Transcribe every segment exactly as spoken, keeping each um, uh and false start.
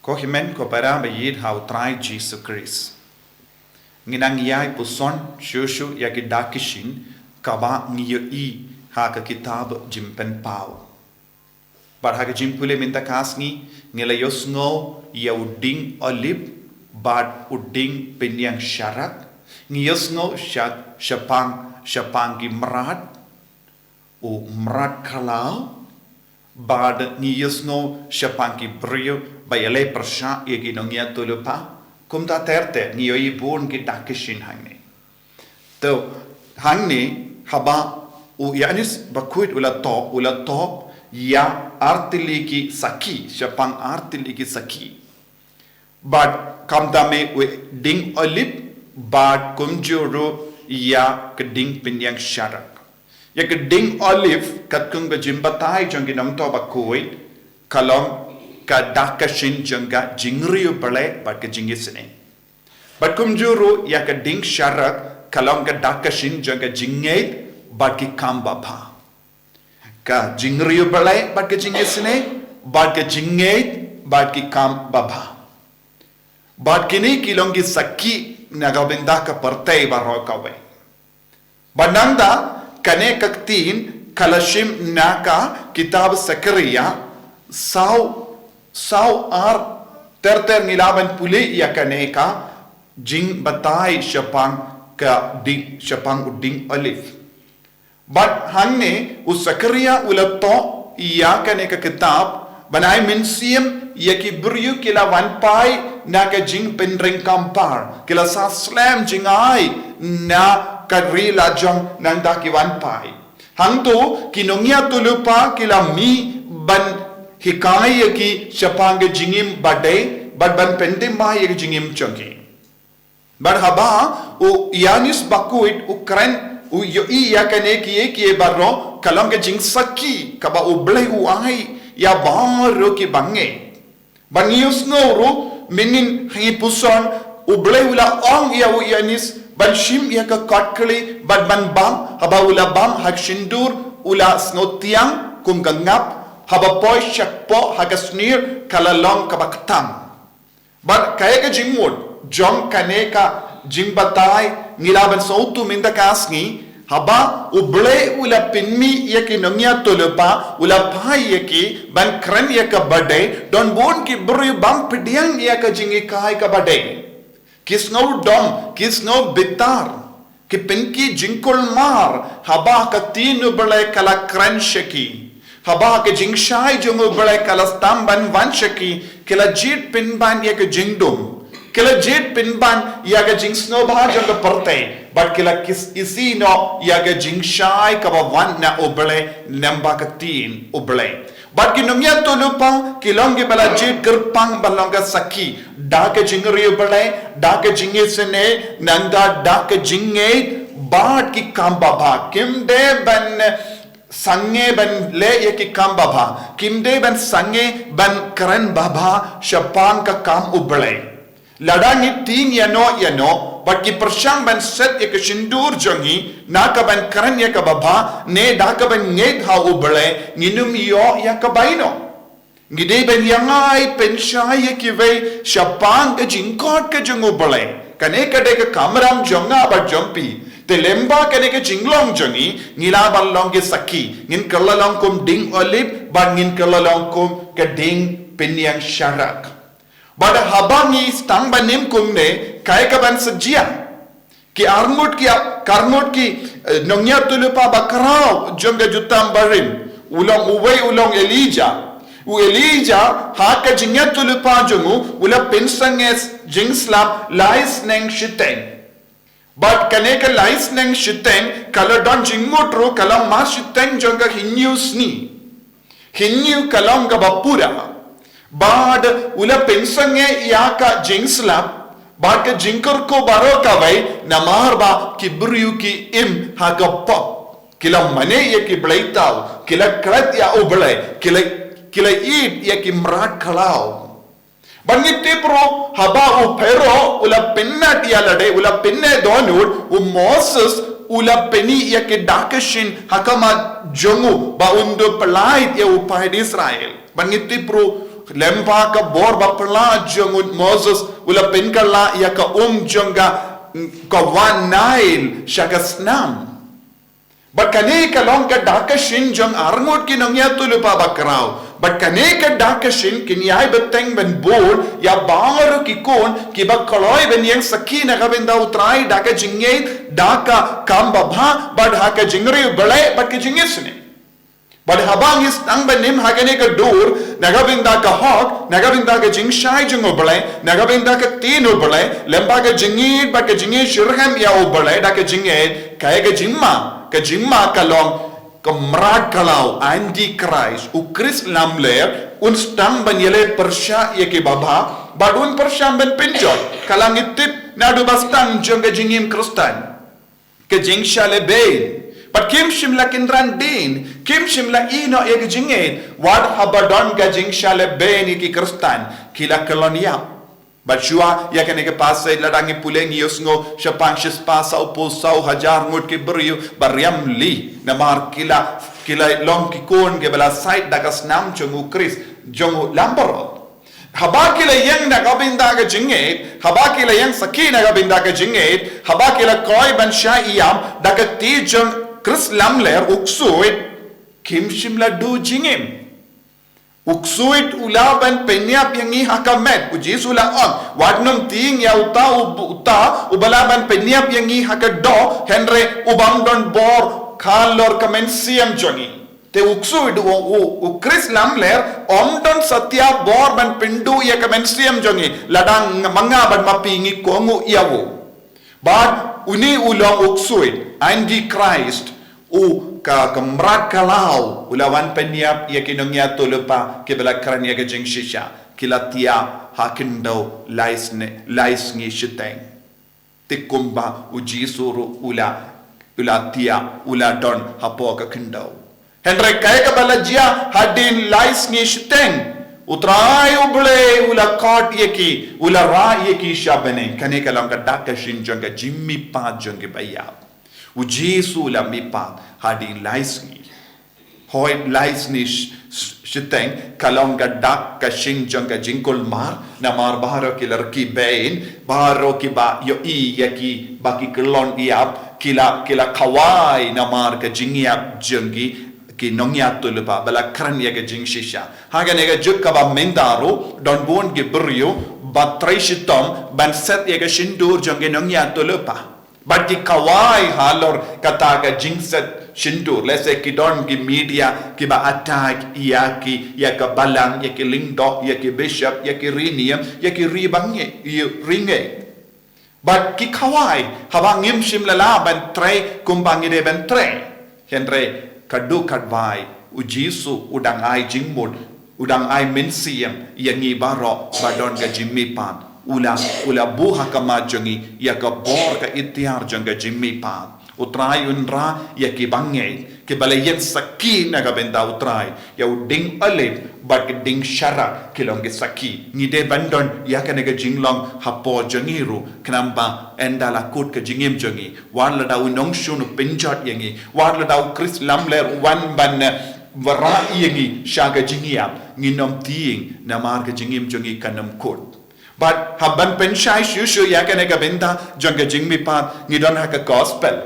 Ko hynmen ko para ba ïeit ha u Trai Jisu Khrist. Ngi nang ïai puson shuh shuh ïa ki dak ki shin kaba ngi ïohi ha ka kitab Jingpynpaw. Bad ha ka jingpule mynta ka sngi ngi la ïohsngew ïa u dieng olib bad u dieng pynïaid sharak. Ngi ïohsngew sha, shaphang, shaphang ki mrad, u mrad khlaw, bad ngi ïohsngew shaphang ki briew ba ïaleh pyrshah ïa ki nongïathuhlypa. Kumta ter ter ngi ïohi bun ki dak ki shin hangne. To, hangne haba u Ïoannis Bakhuid u la thoh, u la thoh ïa artylli ki sakhi, shaphang artylli ki sakhi. Bad kumta me u dieng olib, bad kumjuh ruh ïa ka dieng pynïaid sharak. Ïa ka dieng olib, katkum ka jingbatai jong ki nongthoh bakhuid, ka long ka dak ka shin jong ka jingriewblei bad ka jingisynei. Bad kumjuh ruh ïa ka dieng sharak ka long ka dak ka shin jong ka jingngeit bad ki kam babha. Ka jingriewblei bad ka jingisynei, bad ka jingngeit bad ki kam babha. Bad kine ki long ki sakhi na ka bynta ka pyrthei baroh kawei. Bad nangta kane ka ktien ka la shim na ka kitab Sakharia saw, saw ar ter ter ngi lah ban pule ïa kane ka jingbatai shaphang ka dieng, shaphang u dieng olib. Bad hangne u Sakharia u la thoh ïa kane ka kitab ban ai mynsiem ïa ki briew ki la wan phai na ka jingpynring kam par, ki la sah slem jingai na ka ri lajong nangta ki wan phai. Hangto ki nongïathuhlypa ki la mih ban hikai ïa ki shaphang ka jingim ba dei bad ban pynthymmai ïa ka jingim jong ki. Bad haba u Ïoannis Bakhuid u kren, u ïohi ïa kane kiei kiei baroh, ka long ka jingsakhi kaba U Blei u ai ïa baroh ki bangeit. Bad ngi ïohsngew ruh mynhynnin ha ki puson, U Blei u la ong ïa u Ïoannis ban shim ïa ka kot khlieh bad ban bam, haba u la bam ha ka shyntur u la sngewthiang kum ka ngap, haba poi shakpoh ha ka snier ka la long kaba kthang. Bad kaei ka jingmut jong kane ka jingbatai ngi lah ban sngewthuh mynta ka sngi, haba U Blei u la pynmih ïa ki nongïathuhlypa, u la phai ïa ki ban kren ïa kaba dei, don bun ki briew bym pdiang ïa ka jinghikai kaba dei. Ki sngew dom, ki sngew bitar. Ki pynki jingkulmar, haba ka ktien U Blei ka la kren sha ki. Haba ka jingshai jong U Blei ka la sdang ban wan sha ki, ki la jied pynban ïa ka jingdum. Ki la jied pynban ïa ka jingsngewbha jong ka pyrthei. Bad ki la kis isi noh ïa ka jingshai kaba wan na U Blei lyngba ka ktien U Blei. Bad ki nongïathuhlypa ki long kiba la jied kyrpang ban long ka sakhi da ka jingriewblei, da ka jingisynei, nangta da ka jingngeit, bad ki kam babha. Kim dei ban sangeh ban leh ïa ki kam babha, kim dei ban sangeh ban kren babha shaphang ka kam U Blei. Lada ngi tieng ïano ïano bad ki pyrshang ban set ïa ka shyntur jong ngi na ka ban kren ïa kaba bha ne da ka ban ngeit ha U Blei, ngin ym ïoh ïa ka baino. Ngi dei ban ïa ngai pynshai ïa kiwei shaphang ka jingkhot ka jong U Blei. Kane ka dei ka kamram jong nga bad jong phi. Te lyngba kane ka jinglong jong ngi, ngi lah ban long ki sakhi. Ngin kylla long kum dieng olib bad ngin kylla long kum ka dieng pynïaid sharak. Bad haba ngi sdang ban im kumne, kaei ka ban sa jia? Ki arngut ki, ka arngut ki, eh, nongïathuhlypa bakhraw jong ka Jutang Barim, u long uwei u long Elijah. U Elijah ha ka jingïathuhlypa jong u, u la pynsangeh jingslap lai sneng shiteng. Bad kane ka lai sneng shiteng ka la don jingmut ruh ka long mar shiteng jong ka hynñiew sngi. Hynñiew ka long kaba pura. Bad u la pynsangeh ïa ka jingslap bad ka jingkyrkhu baroh kawei namar ba ki briew ki im ha ka pop. Ki la mane ïa ki blei thaw, ki la klet ïa U Blei, ki la, ki la ïeit ïa ki mrad khlaw. Bad ngi tip ruh haba u Pharaoh u la pynneh ïa lade, u la pynneh dohnud, u Moses u la pyni ïa ki dak ki shin ha khmat jong u ba un duh pyllait ïa u paid Israel. Bad ngi tip ruh Lyngba ka bor bapla jong u Moses, u la pynkylla ïa ka um jong ka, ka wah Nail sha ka snam. Bad kane ka long ka dak ka shin jong arngut ki nongïathuhlypa bakhraw. Bad kane ka dak ka shin kin ïai bteng ban bud ïa baroh ki khun kiba kloi ban ïeng sakhi na ka bynta u Trai da ka jingngeit, da ka kam babha, bad ha ka jingriewblei, bad ka jingisynei. Bad haba ngi sdang ban im ha kane ka dur, na ka bynta ka hok, na ka bynta ka jingshai jong u Blei, na ka bynta ka ktien u Blei, lyngba ka jingïeit bad ka jingïeit shitrhem ïa u Blei da ka jingngeit, kaei ka jingma, ka jingma ka long, ka mrad ka law, Antichrist, u Khrist lamler, un sdang ban ïaleh pyrshah ïa ki babha, bad un pyrshang ban pynjot, ka la ngi tip naduh ba sdang jong ka jingim Khristan. Ka jingshah lehbeiñ. Bad kim shym la kynran dien, kim shym la ïehnoh ïa ka jingngeit, wat haba don ka jingshah lehbeiñ ïa ki Khristan, ki la kyllon ïap. Bad shuwa ïa kane ka passage lada ngi pule ngi ïohsngew shaphang shispah sawphew saw hajar ngut ki briew ba riam lih namar ki la, ki la long ki khun kiba la sait da ka snam jong u Khrist, jong u lambaroh. Haba ki la ïeng na ka bynta ka jingngeit, haba ki la ïeng sakhi na ka bynta ka jingngeit, haba ki la kloi ban shah ïam da ka kti jong u Khrist lamler u ksuid, kim shym la duh jingim. U ksuid u lah ban pynïap ïa ngi ha ka met, u Jisu u la ong, wat nym tieng ïa uta u, uta uba lah ban pynïap ïa ngi ha ka doh, hynrei u bym don bor halor ka mynsiem jong ngi. Te u ksuid u, u, u Khrist lamler, um don satia bor ban pynduh ïa ka mynsiem jong ngi, lada ma nga bad ma phi ngi kohnguh ïa u. Bad une u long u ksuid, Antichrist, u ka, ka mrad ka law, u la wan pynïap ïa ki nongïathuhlypa, kiba la kren ïa ka jingshisha, ki la thiah ha khyndew lai sne-, lai sngi shiteng. Te kumba u Jisu ruh u la, u la thiah, u la don hapoh ka khyndew. Hynrei kaei kaba la jia hadien lai sngi shiteng. U Trai u Blei u la khot ïa ki, u la rah ïa ki sha bneng. Kane ka long ka dak ka shin jong ka jingmihpat jong ki baïap. U Jisu u la mihpat hadien lai sngi. Hooid lai sngi sh-, sh-, shiteng ka long ka dak ka shin jong ka jingkulmar, namar baroh ki la rkhie beiñ, baroh kiba ïohi ïa ki ba ki kyllon ïap, ki la, ki la khawai namar ka jingïap jong ki, ki nongïathuhlypa, ba la kren ïa ka jingshisha. Ha kane ka juk kaba mynta ruh, don bun ki briew, ba trei shitom, ban set ïa ka shyntur jong ki nongïathuhlypa. Bad ki khawai halor kata ka jingset shyntur. Lehse ki don ki media kiba attack ïa ki, ïa ka balang, ïa ki lyngdoh, ïa ki bishop, ïa ki riewniam, ïa ki ri bangeit, ïa ri ngeit. Bad ki khawai, haba ngim shym la lah ban trei kumba ngi dei ban trei. Hynrei, katto katne, u Jisu, u dang ai jingmut, u dang ai mynsiem, ïa ngi baroh, ba don ka jingmihpat. U la, u la buh ha khmat jong ngi, ïa ka bor ka iktiar jong ka jingmihpat. U Trai un rah, ïa ki bangeit, kiba la ïeng sakhi na ka bynta u Trai, ïa u dieng Olib, bad ka dieng Sharak, ki long ki sakhi. Ngi dei ban don, ïa kane ka jinglong, hapoh jong ngi ruh, khnang ba, ynda la kut ka jingim jong ngi. Wat lada u nongshun u pynjot ïa ngi. Wat lada u Khrist lamler u wan ban, eh, wanrah ïa ngi sha ka jingïap. Ngin ym tieng namar ka jingim jong ngi kan ym kut. Bad hap ban pynshai shuh shuh ïa kane ka bynta jong ka jingmihpat ngi don ha ka gospel.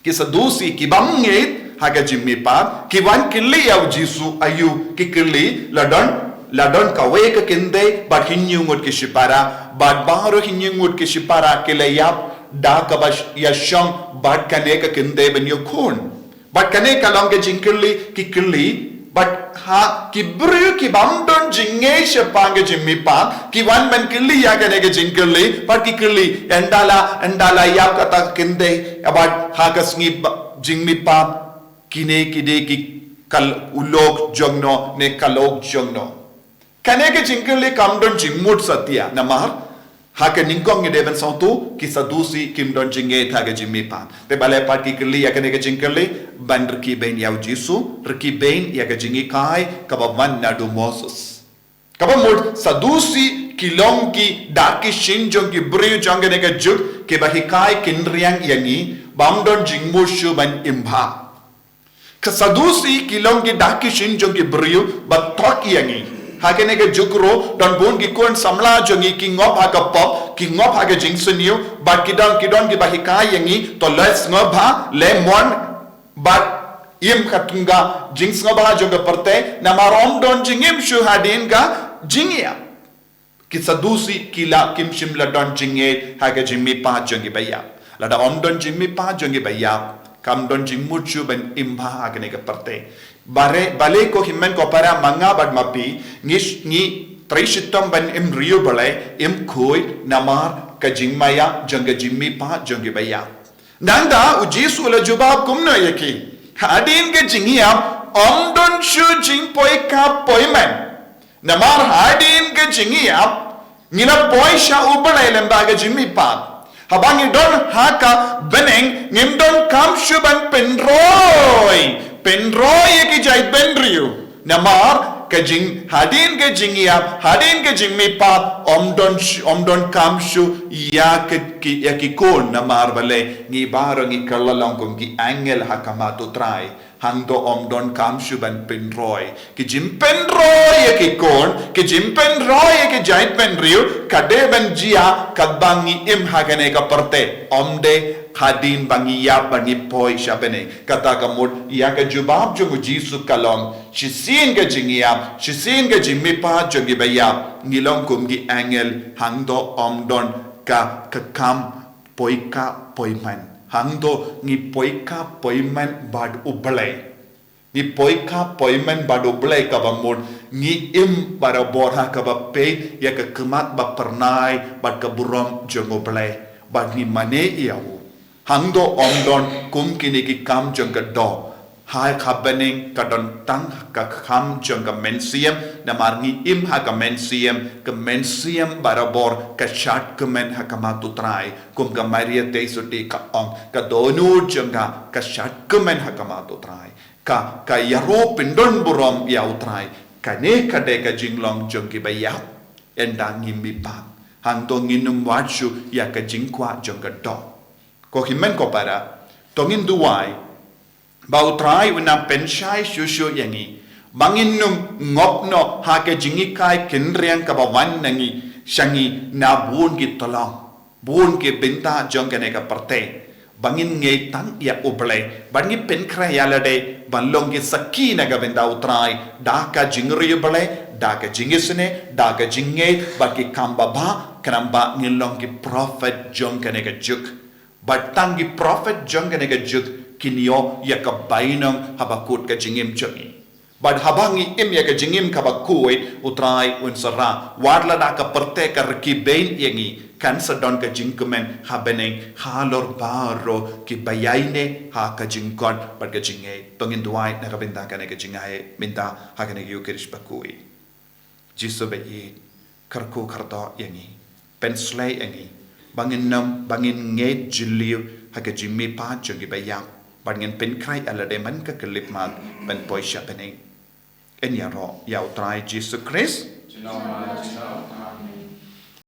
Ki Sadusi ki bym ngeit ha ka jingmihpat, ki wan kylli ïa u Jisu aïu ki kylli, la don, la don kawei ka kynthei bad hynñiew ngut ki shipara, bad baroh hynñiew ngut ki shipara ki la ïap da kaba sh-, ïashong bad kane ka kynthei ban ïakhun. Bad kane ka long ka jingkylli, ki kylli, bad ha ki briew ki bym don jingngeit shaphang ka jingmihpat, ki wan ban kylli ïa kane ka jingkylli, bad ki kylli, ynda la, ynda la ïap kata ka kynthei, bad ha ka sngi ba-, jingmihpat, kine ki dei ki kal-, u lok jong no, ne ka lok jong no. Kane ka jingkylli kam don jingmut satia, namar, ha ka nyngkong ngi dei ban sngewthuh, ki Sadusi kim don jingngeit ha ka jingmihpat. Te balei pat ki kylli ïa kane ka jingkylli, ban rkhie beiñ ïa u Jisu, rkhie beiñ ïa ka jinghikai, kaba wan naduh Moses. Kaba mut, Sadusi ki long ki dak ki shin jong ki briew jong kane ka juk, kiba hikai kynriang ïa ngi, bym don jingmut shuh ban im bha. Ki Sadusi ki long ki dak ki shin jong ki briew ba thok ïa ngi. Ha kane ka juk ruh don bun ki khun samla jong ngi ki ngop ha ka pop, ki ngop ha ka jingsniew, bad ki don, ki don kiba hikai ïa ngi, to leh sngewbha, leh mon, bad im katkum ka jingsngewbha jong ka pyrthei, namar ym don jingim shuh hadien ka jingïap. Ki Sadusi ki la, kim shym la don jingngeit ha ka jingmihpat jong kiba ïap. Lada ym don jingmihpat jong kiba ïap, kam don jingmut shuh ban im bha ha kane ka pyrthei. Balei, balei ko hynmen ko para, ma nga bad ma phi, ngi sh-, ngi trei shitom ban im riewblei, im khuid, namar ka jingmaïa jong ka jingmihpat jong kiba ïap. Nangta u Jisu u la jubab kumno ïa ki: Hadien ka jingïap ym don shuh jingpoi kha poi man. Namar hadien ka jingïap ngi la poi sha U Blei lyngba ka jingmihpat. Haba ngi don ha ka bneng ngim donkam shuh ban pynroi, pynroi ïa ki jaitbynriew. Namar ka jing, hadien ka jingïap, hadien ka jingmihpat, ym don sh-, ym donkam shuh ïa ki, ki, ïa ki khun, namar balei, ngi baroh ngi kylla long kum ki angel ha khmat U Trai. Hangto ym donkam shuh ban pynroi. Ki jingpynroi ïa ki khun, ki jingpynroi ïa ki jaitbynriew, ka dei ban jia katba ngi im ha kane ka pyrthei. Ym dei hadien ba ngi ïap ba ngi poi sha bneng. Kata ka mut ïa ka jubab jong u Jisu ka long, shisien ka jingïap, shisien ka jingmihpat jong kiba ïap, ngi long kum ki angel, hangto ym don ka, ka kam poi kha poi man. Hangto ngi poi kha poi man bad U Blei. Ngi poi kha poi man bad U Blei, kaba mut ngi im barabor ha kaba peit ïa ka khmat ba phyrnai bad ka burom jong U Blei, bad ngi mane ïa u. Hangto ym don kum kine ki kam jong ka doh. Ha ka bneng ka don tang ka kam jong ka mynsiem, namar ngi im ha ka mynsiem, ka mynsiem barabor ka shad kmen ha khmat U Trai. Kum ka Maria Theisotti ka ong, ka dohnud jong ka ka shad kmen ha khmat U Trai. Ka, ka ïaroh pyndon burom ïa U Trai. Kane ka dei ka jinglong jong kiba ïap. Ynda ngi mihpat, hangto ngin ym wad shuh ïa ka jingkwah jong ka doh. Ko hynmen ko para, to ngin duwai ba U Trai un nang pynshai shuh shuh ïa ngi, ba ngin ym ngop noh ha ka jinghikai kynriang kaba wan na ngi, sha ngi na bun ki tyllong, bun ki bynta jong kane ka pyrthei. Ba ngin ngeit tang ïa U Blei, ba ngin pynkhreh ïa lade ban long ki sakhi na ka bynta U Trai, da ka jingriewblei, da ka jingisynei, da ka jingngeit, bad ki kam babha, khnang ba ngin long ki prophet jong kane ka juk. Bad tang ki prophet jong kane ka juk kin ïoh ïa ka bainong haba kut ka jingim jong ngi. Bad haba ngi im ïa ka jingim kaba khuid, U Trai un sa rah, wat lada ka pyrthei ka rkhie beiñ ïa ngi, kan sa don ka jingkmen ha bneng halor baroh kiba ïaineh ha ka jingkhot bad ka jingngeit. To ngin duwai na ka bynta kane ka jingaiei mynta ha kane ka Ïukharist bakhuid. Jisu ba ïeit, kyrkhu kyrdoh ïa ngi, pynshlei ïa ngi, ba ngin nym, ba ngin ngeit jylliew ha ka jingmihpat jong kiba ïap, ba ngin pynkhreh ïa lade man ka khyllipmat ban poi sha bneng. Yn ïaroh ïa U Trai Jisu Khrist.